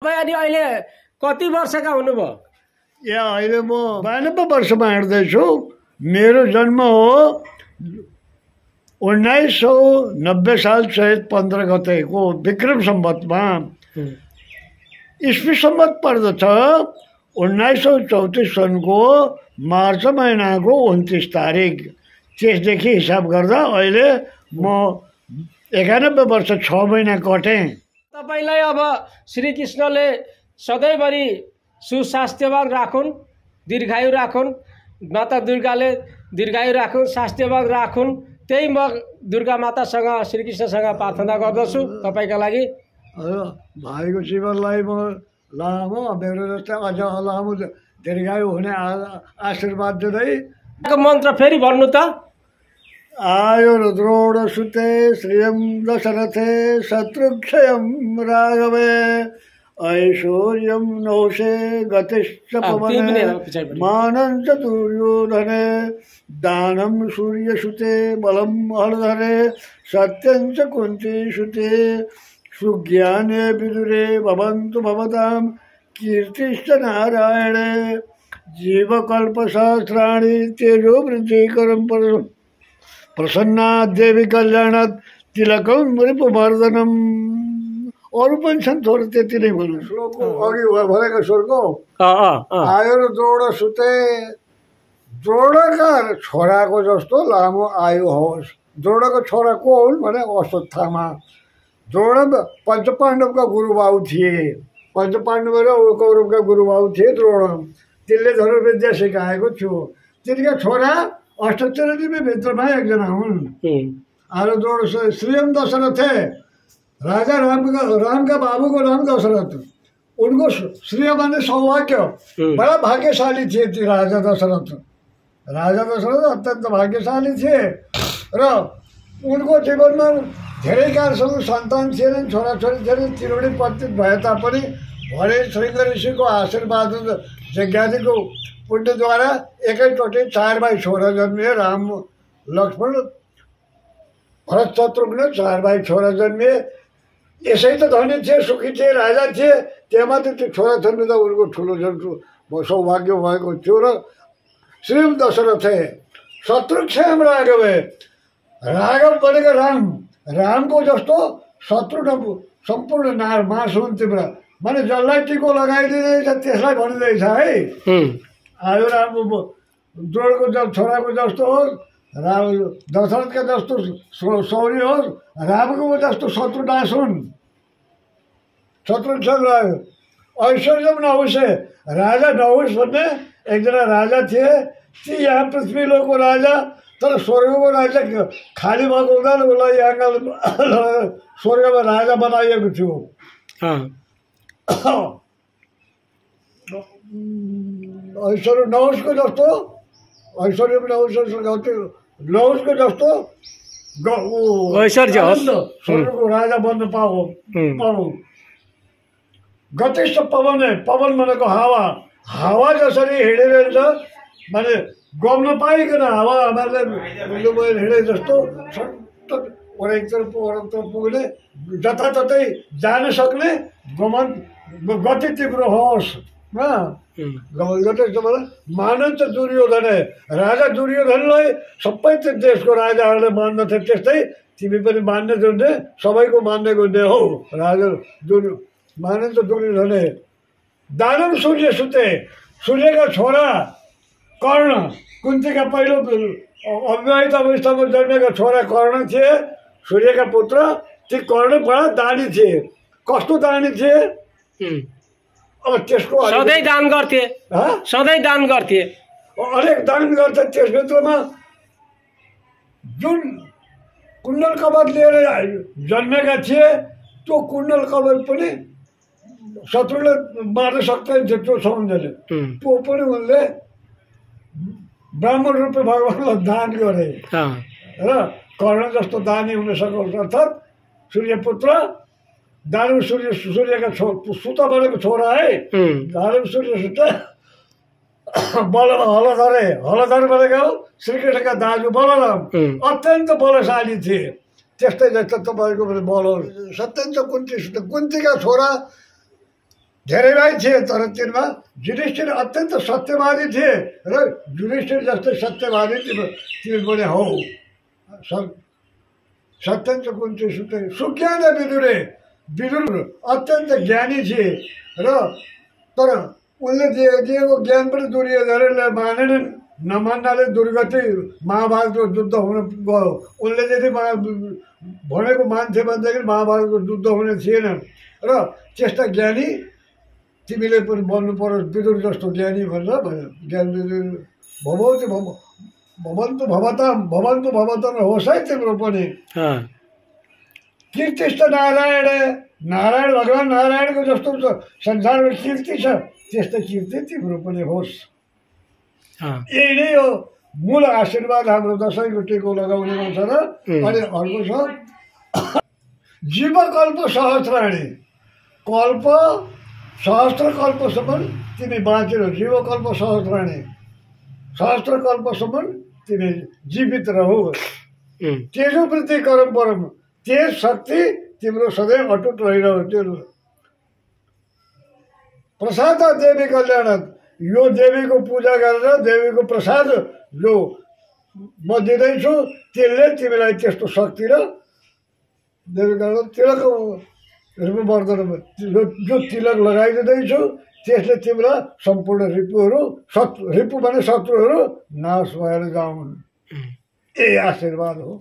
तपाईँ अनि अहिले कति वर्षका हुनुभयो? अहिले म 92 वर्षमा हिँड्दैछु। मेरो जन्म हो 1990 साल चैत 15 गतेको विक्रम सम्वतमा। ईस्वी सम्वत पर्दछ 1934 सनको मार्च महिनाको 29 तारिक। त्यसदेखि हिसाब गर्दा अहिले म 91 वर्ष 6 महिना कटेँ। तपाईलाई अब श्रीकृष्णले सधैँभरि सुस्वास्थ्यवान राखुन्, दीर्घायु राखुन्, माता दुर्गाले दीर्घायु राखुन्, स्वास्थ्यवान राखुन्। त्यही म दुर्गा मातासँग श्रीकृष्णसँग प्रार्थना गर्दछु तपाईका लागि। भाइको जीवनलाई म लामो मेरो जस्तै अझ लामो दीर्घायु हुने आशीर्वाद दिँदै मन्त्र फेरि भन्नु त। आयुर्द्रोण सुते श्रियं दशरथे शत्रुक्षयं राघवे ऐश्वर्यं नौषे गतिश्च पवने मानं च दुर्योधने दानं सूर्यसुते बलं हरधरे सत्यं च कुन्तीसुते सुज्ञाने विदुरे भवन्तु भवतां कीर्तिश्च नारायणे जीवकल्पसहस्राणि तेजो वृद्धिकरं प्रसन्ना देवी कल्याणात् तिलकं रिपुमर्दनम्। अरू पनि छन् थोरै, त्यति नै भन्नु। श्लोकको अघि भनेको स्वर्गको आयुर द्रोण सुते, द्रोणका छोराको जस्तो लामो आयु होस्। द्रोणको छोरा को हुन् भने अश्वत्थामा। द्रोण पञ्चपाण्डवका गुरुबाउ थिए। पञ्चपाण्डव र कौरवका गुरुबाउ थिए द्रोण। तिनले धनुर्विद्या सिकाएको थियो। तिनका छोरा अष्टचरणीभित्रमा एकजना हुन्। आरो द्रोण श्रीयम दशरथे, राजा रामका बाबुको नाम दशरथ। उनको श्रेय माने सौभाग्य। बडा भाग्यशाली थिए ती राजा दशरथ। राजा दशरथ अत्यन्त भाग्यशाली थिए र उनको जीवनमा धेरै कालसम्म सन्तान थिएनन्, छोराछोरी थिएनन्। तिनवटै पतित भए तापनि भरे श्रृङ्ग ऋषिको आशीर्वाद यज्ञादिको पुण्यद्वारा एकैचोटि 4 भाइ छोरा जन्मिए। राम लक्ष्मण भरत शत्रुघ्न 4 भाइ छोरा जन्मिए। यसै त धनी थिए, सुखी थिए, राजा थिए। त्यहाँमाथि त्यो छोराछोरी त उनको ठुलो सौभाग्य भएको थियो। र श्रीम दशरथे शत्रुक्षयम राघवे, राघव भनेको राम। रामको जस्तो शत्रु सम्पूर्ण मास हुन् तिम्रो। माने जसलाई टिको लगाइदिँदैछ त्यसलाई भनिँदैछ है। आयो रामको द्रोणको छोराको जस्तो होस्, दशरथका जस्तो शौर्य होस्, रामको जस्तो शत्रु नाश हुन्। शत्रुक्षण रह्यो। ऐश्वर्य नहुसे, राजा नहुस भन्ने एकजना राजा थिए। ती यहाँ पृथ्वी लोकको राजा, तर स्वर्गको राजा खाली भएको हुँदा उसलाई यहाँ स्वर्गमा राजा बनाइएको थियो। ऐश्वर्य नहुसको जस्तो, ऐश्वर्य नहुसको जस्तो स्वर्गको राजा बन्न पाऊ। गतिष्ठ पवन है, पवन भनेको हावा। हावा जसरी हिँडिरहन्छ माने गम नपाइकन हावा हामीहरूले हिँडे जस्तो वरैतिर पुग्ने, जताततै जान सक्ने गति तिम्रो होस्। मानन्छ दुर्योधन। राजा दुर्योधनलाई सबै देशको राजाहरूले मान्दथे, त्यस्तै तिमी पनि मान्ने जुन्ने, सबैको मान्ने गुन्ने हो राजा मानन्छ दुर्योधन। दानव सूर्य सुते, सूर्यका छोरा कर्ण, कुन्तीका पहिलो अविवाहित अवस्थामा जन्मेका छोरा कर्ण थिए, सूर्यका पुत्र। ती कर्ण बडा दानी थिए। कस्तो दानी थिए? अब त्यसको सधैँ दान गर्थे, सधैँ दान गर्थे, अनेक दान गर्थे। त्यसभित्रमा जुन कुण्डल कवच लिएर जन्मेका थिए, त्यो कुण्डल कवच पनि शत्रुले मार्न सक्दैन त्यत्रो सम्झले। त्यो पनि उनले ब्राह्मण रूपी भगवान्लाई दान गरे। र कर्ण जस्तो दानी हुन सकोस्। अर्थात् सूर्यपुत्र, दानव सूर्यका सुत भनेको छोरा है। दानव सूर्य सुत हलधरे, हलधर भनेको श्रीकृष्णका दाजु बलराम अत्यन्त बलशाली थिए। त्यस्तै जस्तो तपाईँको बल। सत्यन्त कुन्ती सुत, कुन्तीका छोरा धेरै भाइ थिए तर तिनमा युधिष्ठिर अत्यन्त सत्यवादी थिए र युधिष्ठिर जस्तै सत्यवादी तिमी पनि हौ। सत्यञ्च कुन्ती सुते सुज्ञान विदुरे, विदुर अत्यन्त ज्ञानी थिए र तर उनले दिएको ज्ञान पनि दुर्योधनले मानेनन्। नमान्नाले दुर्गति महाभारतको युद्ध हुन गयो। उनले यदि भनेको मान्थे भनेदेखि महाभारतको युद्ध हुने थिएन र त्यस्ता ज्ञानी तिमीले पनि बन्नु पर्यो विदुर जस्तो ज्ञानी भनेर भन्यो। ज्ञान विदुर भवन्तु भवताम होस् है तिम्रो पनि। कीर्तिष्ठ नारायण, नारायण भगवान् नारायणको जस्तो संसारमा कीर्ति छ त्यस्तै कीर्ति तिम्रो पनि होस्। यही नै हो मूल आशीर्वाद हाम्रो दसैँको टिको लगाउनेमा छ। र अनि अर्को छ जीवकल्प सहस्राणी, कल्प सहस्त्र कल्पसम्म तिमी बाँचेर जीवकल्प सहस्राणी, सहस्त्र कल्पसम्म तिमी जीवित रहो। तेजोवृत्ति करम परम, तेज शक्ति तिम्रो सधैँ अटुट रहिरह्यो। प्रसाद देवी कल्याण, यो देवीको पूजा गरेर देवीको प्रसाद जो म दिँदैछु त्यसले तिमीलाई त्यस्तो शक्ति र देवीको तिलक रूपवर्धन जो तिलक लगाइदिँदैछु त्यसले तिम्रा सम्पूर्ण रिपुहरू रिपु भने शत्रुहरू नाश भएर जाउन्। यही आशीर्वाद हो।